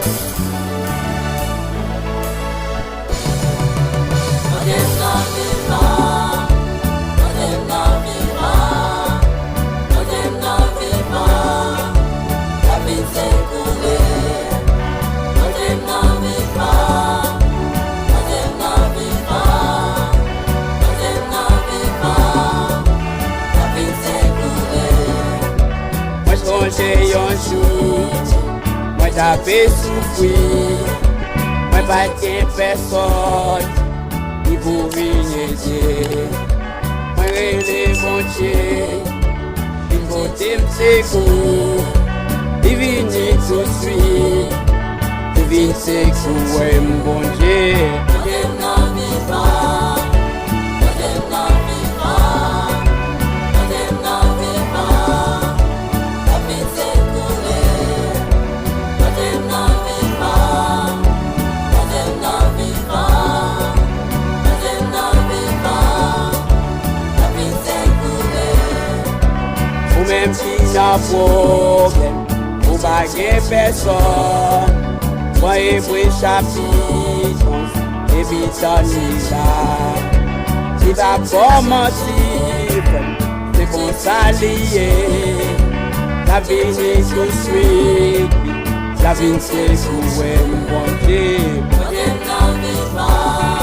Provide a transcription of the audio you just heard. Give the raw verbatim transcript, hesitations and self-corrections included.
Mande m nan vivan, mande m nan vivan, mande m nan vivan, l ap vin sekoure. Mande m nan vivan, mande m nan vivan, mande m nan vivan, l ap vin sekoure. Mwen sonje yon jou, mwen t ape soufri, mwen pa t gen pèsòn ki pou vin ede. Mwen rele Bondye, li pote m sekou, li vini tousuit, li vin sekoure m, Bondye. Mande m nan vivan, mande m nan vivan, mande m nan vivan, l ap vin sekoure. Mande m nan vivan, mande m nan vivan, mande m nan vivan, l ap vin sekoure. Ou menm ki nan pwoblèm, ou pa gen pèsòn, pran Ebre chapit onz, epi tann li la. Li pa ba w manti, frè m, se konsa li ye. L ap vini tousuit, wi, l ap vin sekoure m, Bondye. Mande m nan vivan,